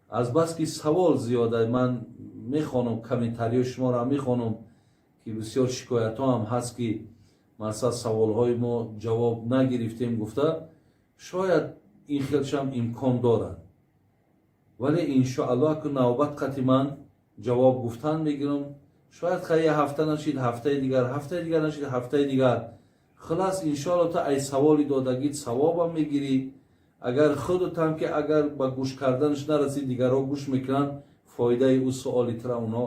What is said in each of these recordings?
Азбаски савол зиёда, ман мехонам, комментариҳои шуморо мехонам, ки бисёр шикоятҳо ҳам ҳаст, ки масалан саволҳои мо ҷавоб нагирифтем гуфта. Шояд ин хелшам имкон дорад, вале иншоаллоҳ, ку навбат қати ман ҷавоб гуфтан мегирам. Шояд хай я ҳафта нашид, ҳафтаи дигар, ҳафтаи дигар нашид, ҳафтаи дигар. Хулас, иншоалло, ту ай саволи додагит савобам мегирӣ. Агар худутам ки агар ба гӯш карданаш нарасӣ, дигарҳо гӯш мекунанд, фоидаи ӯ суоли тура онҳо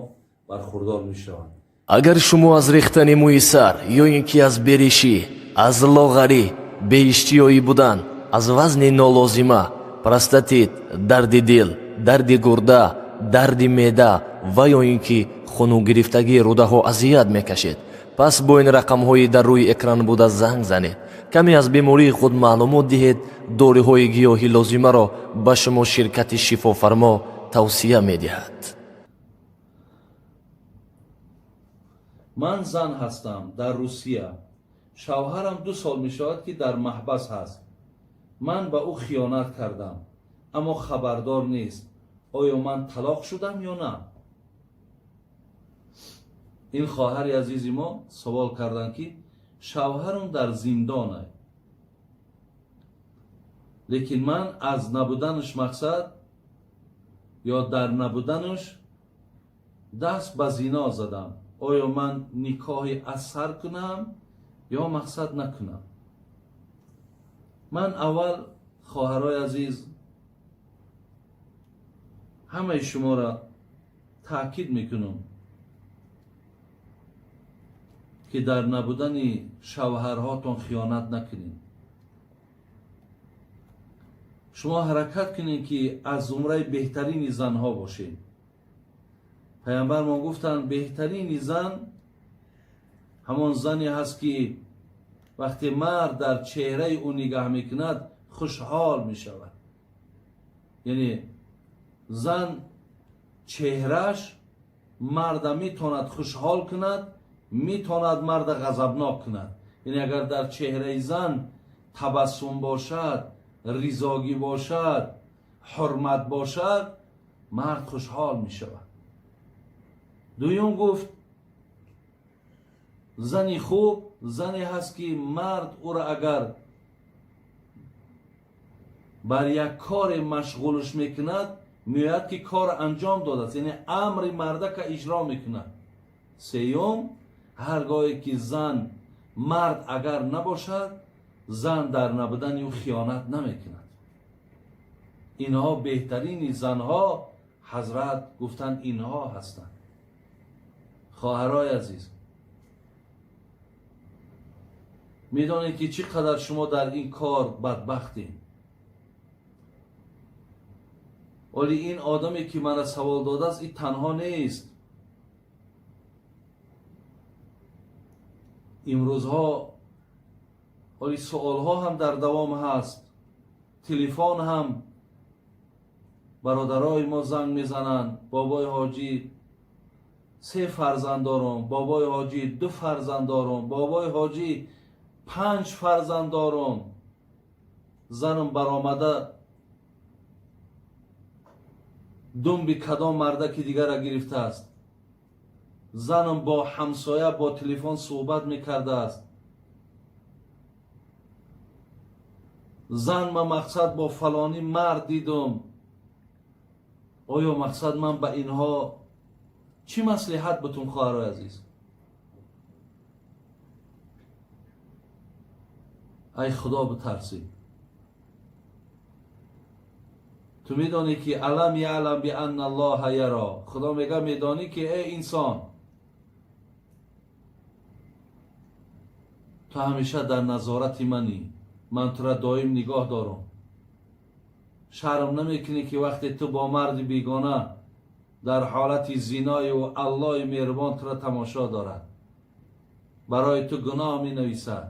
бархурдор мешаванд. Агар шумо аз рехтани мӯи сар ё ин ки аз беришӣ, аз лоғарӣ, беиштиёӣ будан, аз вазни нолозима, простатит, дарди дил, дарди гурда, дарди меъда ва ё ин ки хунугирифтагии рӯдаҳо азият мекашед, пас бо ин рақамҳои дар рӯи экран буда занг занед, каме аз бемории худ маълумот диҳед. Доруҳои гиёҳи лозимаро ба шумо ширкати Шифофармо тавсия медиҳад. Ман зан ҳастам дар Русия. Шавҳарам 2 сол мешавад, ки дар маҳбас ҳаст. Ман ба ӯ хиёнат кардам, аммо хабардор нест. Оё ман талоқ шудам ё на? Ин хоҳари азизи мо савол карданд, ки шавҳарам дар зиндона, лекин ман аз набуданаш, мақсад, ё дар набуданаш даст ба зино задам. Оё ман никоҳи аз сар кунам ё мақсад накунам? Ман аввал, хоҳарои азиз, ҳамаи шуморо таъкид мекунам, ки дар набудани шавҳарҳотон хиёнат накунед. Шумо ҳаракат кунед, ки аз зумраи беҳтарини занҳо бошед. Паямбармон гуфтанд: беҳтарини зан ҳамон зане ҳаст, ки вақте мард дар чеҳраи ӯ нигаҳ мекунад, хушҳол мешавад. Яъне зан чеҳраш марда метавонад хушҳол кунад, метавонад марда ғазабнок кунад. Яъне агар дар чеҳраи зан табассум бошад, ризогӣ бошад, ҳурмат бошад, мард хушҳол мешавад. Дуюм гуфт: зани хуб зане ҳаст, ки мард ӯро агар бар як коре машғулш мекунад, меояд, ки кор анҷом додааст, яъне амри мардака иҷро мекунад. Сеюм, ҳар гоҳе ки зан мард агар набошад, зан дар набудани ӯ хиёнат намекунад. Инҳо беҳтарини занҳо, ҳазрат гуфтанд, инҳо ҳастанд. Хоҳарои азиз, медонед, ки чӣ қадар шумо дар ин кор бадбахтем. Оли ин одаме, ки мана савол додааст, ин танҳо нест. Имрӯзҳо оли суолҳо ҳам дар давом ҳаст, телефон ҳам бародарои мо занг мезананд: «Бобои ҳоҷӣ, се фарзанд дорам. Бобои ҳоҷӣ, ду фарзанд дорам. Бобои ҳоҷӣ, панҷ фарзанд дорам. Занам баромада думби кадом мардаки дигара гирифтааст. Занам бо ҳамсоя бо телефон суҳбат мекардааст. Зан ма мақсад бо фалонӣ мард дидум. Оё мақсад ман ба инҳо чӣ маслиҳат бутум?» Хоҳарои азиз, ай худо битарсӣ. Ту медонӣ, ки алам яълам бианна аллоҳа яро. Худо мега: медонӣ, ки эй инсон, ту ҳамеша дар назорати манӣ, ман тура доим нигоҳ дорам. Шарм намекунӣ, ки вақте ту бо марди бегона дар ҳолати зинои, аллоҳи меҳрубон тура тамошо дорад, барои ту гуноҳ менависад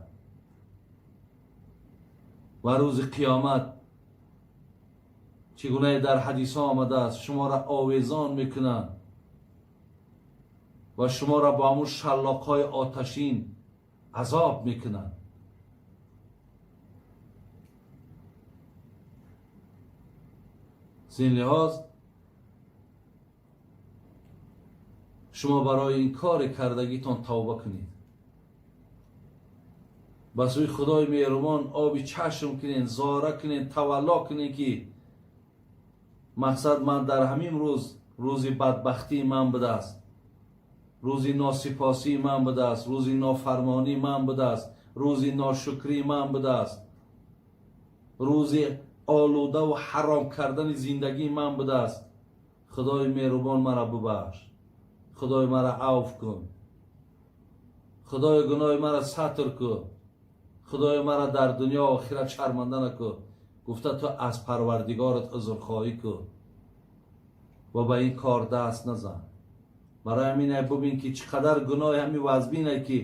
ва рӯзи қиёмат, чӣ гунае дар ҳадисҳо омадааст, шуморо овезон мекунанд ва шуморо бо ҳамун шаллоқҳои оташин азоб мекунанд. Аз ин лиҳоз шумо барои ин кори кардагитон тавба кунед, ба сӯи Худои меҳрубон оби чашм кунед, зора кунед, тавалло кунед, ки мақсад ман дар ҳамин рӯз, рӯзи бадбахтии ман будааст, рӯзи носипосии ман будааст, рӯзи нофармонии ман будааст, рӯзи ношукрии ман будааст, рӯзи олудаву ҳаром кардани зиндагии ман будааст. Худои меҳрубон, маро бубахш, Худои маро авф кун, Худои гуноҳи маро сатр кун, Худои маро дар дунё охират шарманда накун. Гуфта ту аз Парвардигорат узрхоҳӣ кун ва ба ин кор даст назан. Барои ҳамин бубин, ки чӣ қадар гуноҳи ҳамин вазбине, ки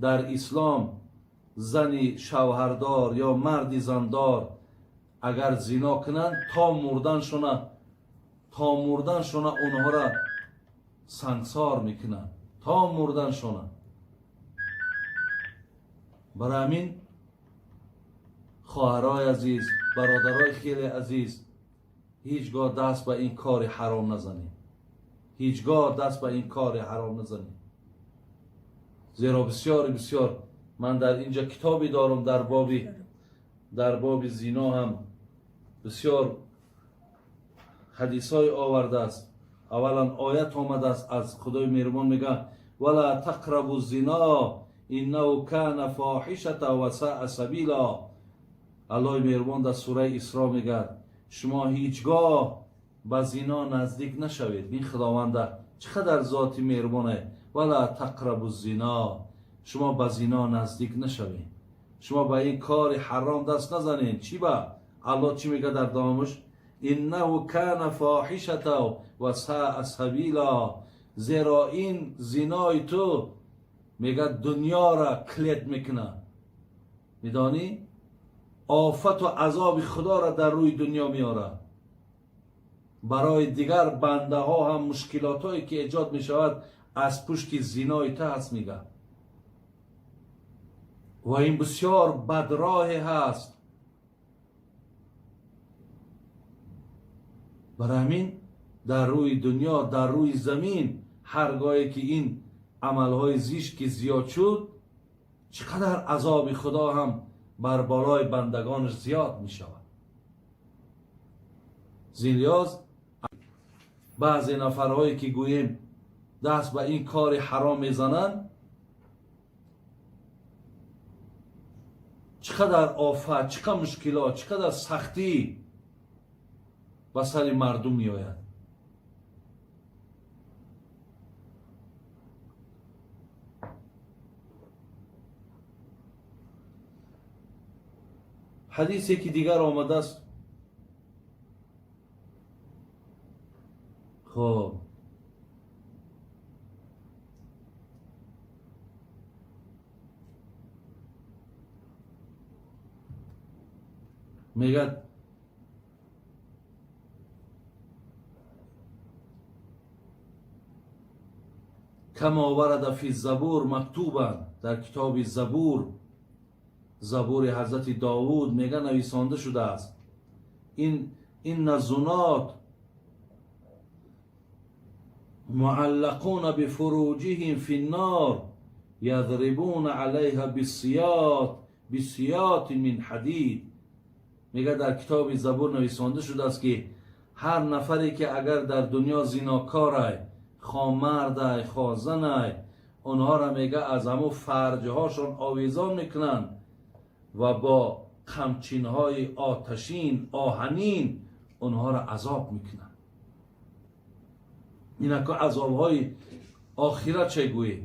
дар ислом зани шавҳардор ё марди зандор агар зино кунанд, то мурданшона онҳоро сангсор мекунанд, то мурданшона. Барои ҳамин, хоҳарои азиз, бародарои хеле азиз, ҳеҷ гоҳ даст ба ин кори ҳаром назанед, ҳеҷ гоҳ даст ба ин кори ҳаром назанед, зеро бисёри бисёр ман дар инҷа китобе дорам дар боби зино ҳам бисёр ҳадисҳое овардааст. Аввалан оят омадааст аз Худои меҳрубон, мега: ولا تقربوا الزنا إنه كان فاحشة وساء سبيلا. Аллоҳи меҳрубон дар сураи Исро мегӯяд: шумо ҳеҷ гоҳ ба зино наздик нашавед. Ин Худованда чӣ қадар зоти меҳрубоне! ولا تقربوا الزنا, шумо ба зино наздик нашавед, шумо ба ин кори ҳаром даст назанед. Чӣ ба Аллоҳ чӣ мегӯяд дар давомаш? إنه كان فاحشة وساء سبيلا. Зеро ин зинои ту, мегӯяд, дунёра клет мекунад, медонӣ, офату азоби Худоро дар рӯи дунё меорад. Барои дигар бандаҳо ҳам мушкилотҳое ки эҷод мешавад, аз пушти зинои ту ҳаст, мегӯяд, ва ин бисёр бадроҳе ҳаст. Барои ҳамин дар рӯи дунё, дар рӯи замин ҳар гоҳе ки ин амалҳои зишт ки зиёд шуд, чӣ қадар азоби Худо ҳам бар болои бандагонаш зиёд мешавад. Зин лиҳоз баъзе нафарҳое ки гӯем даст ба ин кори ҳаром мезананд, чӣ қадар офат, чӣ қадар мушкилот, чӣ қадар сахтӣ ба сари мардум меояд. Ҳадисе ки дигар омадааст, хоб, мегӯяд: كما ورد في الزبور مكتوبا, дар китоби Забур, Забури ҳазрати Довуд, мега, нависонда шудааст: إن الزناة معلقون بفروجهم في النار يضربون عليها بسياط من حديد. мега, дар китоби Забур нависонда шудааст, ки ҳар нафаре ки агар дар дунё зинокорай, хо мардай, хо занай, онҳоро, мега, аз ҳамун фарҷҳошон овезон мекунанд ва бо қамчинҳои оташин, оҳанин онҳоро азоб мекунанд. Инако азобҳои охират че гӯед?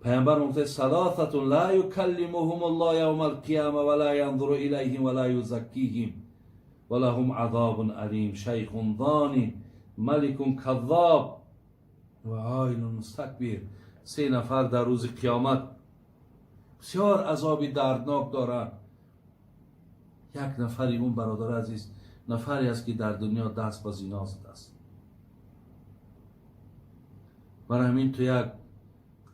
Паямбар мегуфта: ثلاثة لا يكلمهم الله يوم القيامة ولا ينظر إليهم ولا يزكيهم ولهم عذاب أليم: شيخ زان، ملك كذاب وعائل مستكبر. Се нафар дар рӯзи қиёмат бисёр азоби дарднок доранд. Як нафари он, бародари азиз, нафаре аст, ки дар дунё даст ба зино задааст. Барои ҳамин ту як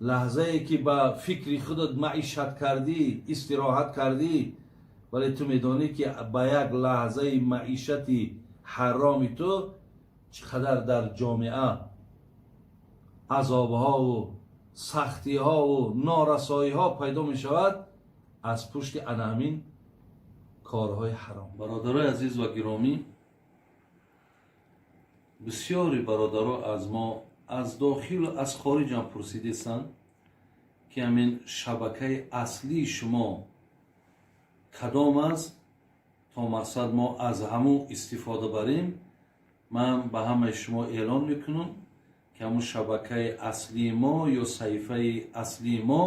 лаҳзае ки ба фикри худат маишат кардӣ, истироҳат кардӣ, Вале ту медонӣ, ки ба як лаҳзаи маишати ҳароми ту чӣ қадар дар ҷомеа азобҳову сахтиҳову норасоиҳо пайдо мешавад аз пушти ана ҳамин корҳои ҳаром. Бародарои азиз ва гиромӣ, бисёри бародаро аз мо аз дохилу аз хориҷам пурсидистанд, ки ҳамин шабакаи аслии шумо кадом аст, то мақсад мо аз ҳамун истифода барем. Ман ба ҳамаи шумо эълон мекунам, ки ҳамун шабакаи аслии мо ё саҳифаи аслии мо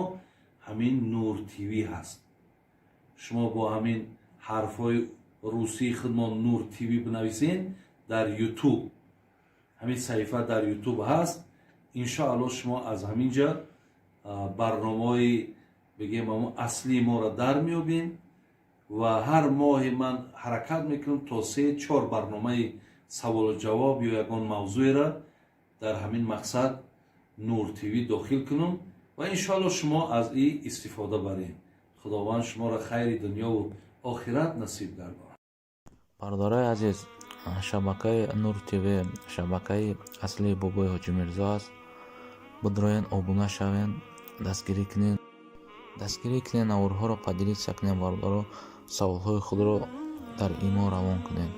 ҳамин Нур ТВ ҳаст. Шумо бо ҳамин ҳарфҳои русии худмон Нур ТВ бинависен дар Ютуб, ҳамин саҳифа дар Ютуб ҳаст. Иншоалло, шумо аз ҳамин ҷа барномаҳои, бигем, ҳамун аслии моро дар меёбем. Ва ҳар моҳе ман ҳаракат мекунам, то се чор барномаи саволу ҷавоб ё ягон мавзӯеро дар ҳамин мақсад Нур ТВ дохил кунам ва иншоалло шумо аз ин истифода барем. Худованд шуморо хайри дунёву охират насиб гардонад. Бародарои азиз, шабакаи Нур ТВ шабакаи аслии Бобои Ҳоҷимирзо аст. Бидроен, обуна шавен, дастгирӣ кунед, дастгирӣ кунед, наворҳоро поделиться кунед. Бародаро, саволҳои худро дар имо равон кунед.